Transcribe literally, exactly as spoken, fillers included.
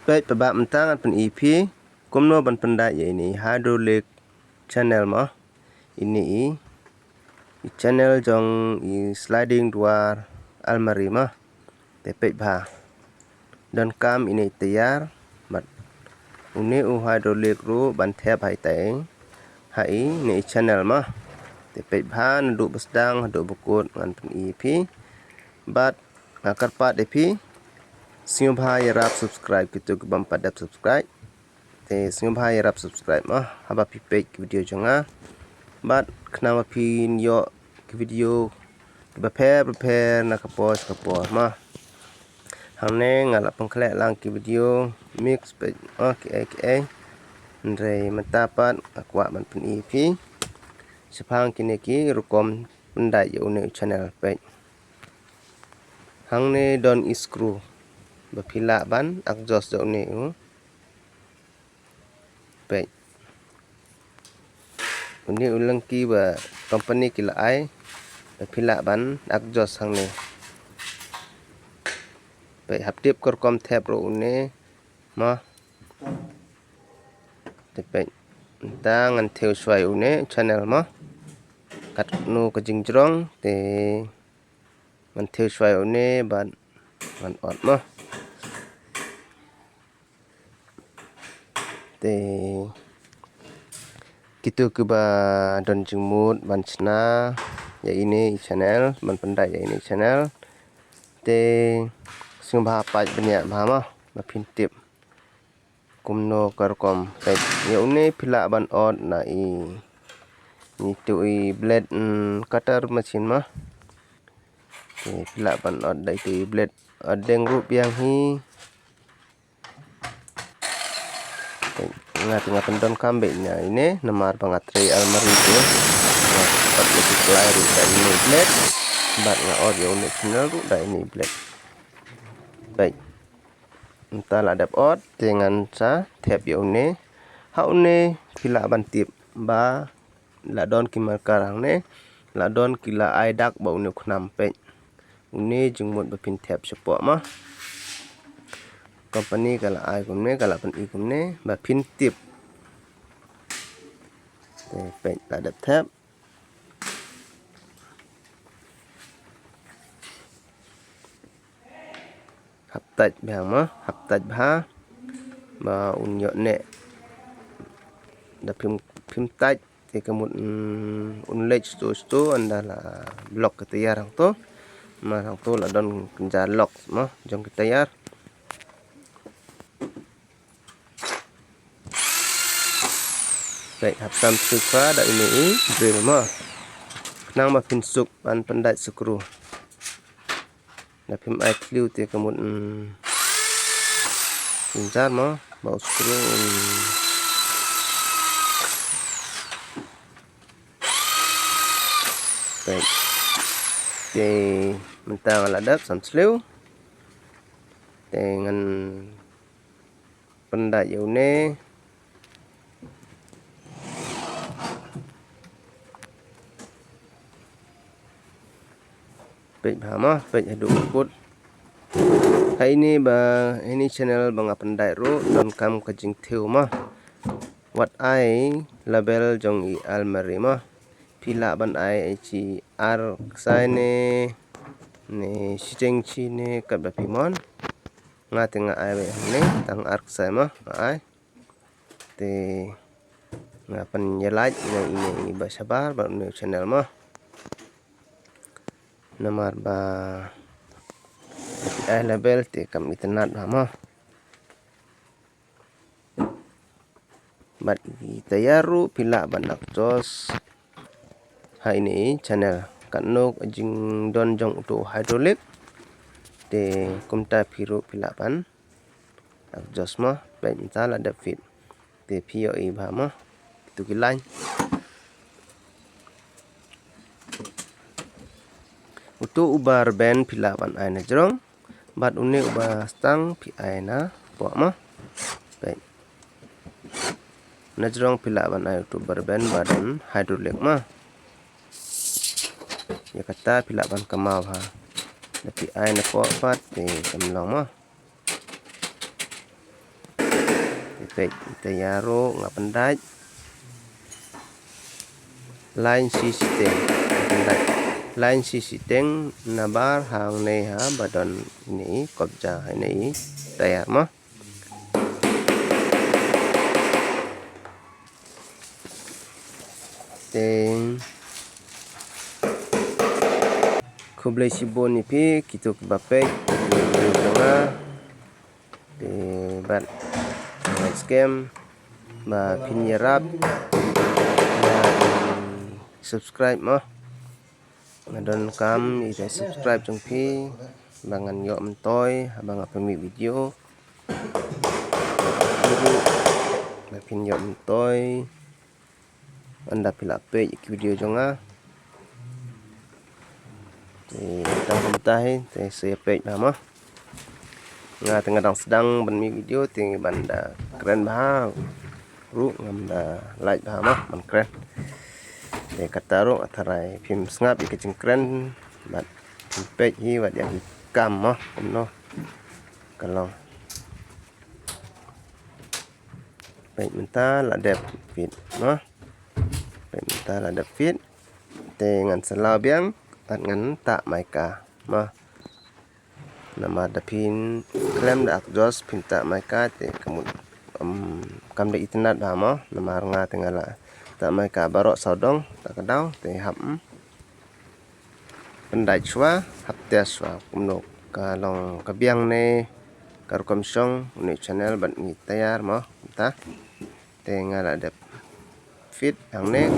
Peit paidbah, mynta ngan pyni phi kumno ban pyndait ïa ine i hydraulic channel mo. Ine i, i channel jong i sliding door almari mo. Te peit bha. Donkam ine i tyre bad une u hydraulic ruh ban thep ha itai, ha ine i channel mo. Te peit bha naduh ba sdang haduh ba kut ngan pyni phi. Bad nga kyrpad ïa phi, sngewbha ïarap subscribe kito ki bym pat dep subscribe. Te sngewbha ïarap subscribe mo haba phi peit ki video jong nga. Bad khnang ba phin ïoh ki video kiba pher bapher na ka por sha ka por mo. Hangne nga la pynkhleh lang ki video mix peit mo kiei kiei. Hynrei mynta pat nga kwah ban pyni phi shaphang kine ki rukom pyndait ïa une u channel peit. Hangne don i screw ba phi lah ban adjust da une u. Peit. Une u lyngki ba company ki la ai ba phi lah ban adjust hangne. Peit, hap tip ka rukom thep ruh une mo. Te peit. Mynta ngan thew shuwa ïa une channel mo. Katno ka jingjrong te ngan thew shuwa ïa une bad ngan ot mo. Te kito kiba don jingmut ban shna ïa ine i channel, ban pyndait ïa ine i channel, te sngewbha peit bniah bha mo ba phin tip kumno ka rukom. Peit, ïa une phi lah ban ot na i, ine itu i blade, mm, cutter machine mo. Te phi lah ban ot da itu i blade. Ot deng ruh biang hi. Peit, nga te nga pyndonkam beit na ine namar ba nga trei almari te. Nga ot ïa ki ply ruh da ine i blade bad nga ot ïa une channel ruh da ine i blade. Peit. Mynta la dep ot te ngan sa thep ïa une. Ha une phi lah ban tip ba la don ki marker hangne, la don ki la ai dak ba une u khnam peit. Une jingmut ba phin thep shapoh mo. Company ka la ai kumne, ka la pyni kumne ba phin tip. Te peit la dep thep. Hap tait bha mo, hap tait bha ba un ïoh neh. Da phim, phim tait te ka mut, mm, un leit sto sto ynda la block ka tyre hangto. Namar hangto la don kynja lock mo jong ka tyre. Peit, hap tam suk pha da ine i drill mo. Khnang ba phin suk ban pyndait screw. Da phim ai thliew te ka mut, mm, pynjar mo ba u screw, mm. Peit. Te mynta nga la dep sam sliew. Te ngan pyndait ïa une. Peit bha mo, peit haduh kut. Ha ine ba, ha ine channel ba nga pyndait ruh donkam ka jingthew mo. Wat ai label jong i almari mo. Phi lah ban ai, ai shi ar ksai ne, ne shiteng shi ne katba phi mon. Nga te nga ai beit hangne tang ar ksai mo nga ai. Te nga pynïalait ïa ine i ba shabar bad une u channel mo. Namar ba phi ai label te kam itynnad bha mo. Bad i tyre ruh phi lah ban adjust ha ine i channel. Katno ka jingdon jong uto u hydraulic te kumta phi ruh phi lah ban adjust mo. Peit mynta la dep fit. Te phi ïohi bha mo. Kito ki line. Uto uba rben phi lah ban ai na jrong. Bad une uba stang phi ai na poh mo. Peit. Na jrong phi lah ban ai uto uba rben ba don hydraulic mo. Ïa kata phi lah ban kynmaw bha. Da phi ai na poh pat te kam long mo. Peit, tayar ruh nga pyndait. Line shi shiteng. Pyndait. Line shi shiteng nabar hangne ha ba don ine i kobja hangne i tayar mo. Te khublei shibun ïa phi kito kiba peit ïa ki video jong nga. Te bad nga skhem ba phin ïarap ba subscribe mo. Nga donkam ïa ki subscribe jong phi ba ngan ïoh myntoi haba nga pynmih video. Ba phin ïoh myntoi ynda phi la peit ïa ki video jong nga. Te tang kumta hi te sa ïa peit bha mo. Nga te nga dang sdang ban mih video te ban da kren bha ruh ngam da lait bha mo ban kren. Te kata ruh nga tharai phim sngap ïa ka jingkren bad phim peit hi wat ïa ki kam mo kumno ka long. Peit mynta la dep fit mo. Peit mynta la dep fit. Te ngan sa law biang bad ngan tah mica mo. Namar da phin khlem da exhaust phin tah mica te ka mut kam da itynnad bha mo. Namar nga te nga la tah mica baroh sawdong ta ka daw te hap pyndait shuwa, hap test shuwa kumno ka long ka biang ne ka rukom shong une u channel bad ngi tayar mo mynta. Te nga la dep fit hangne.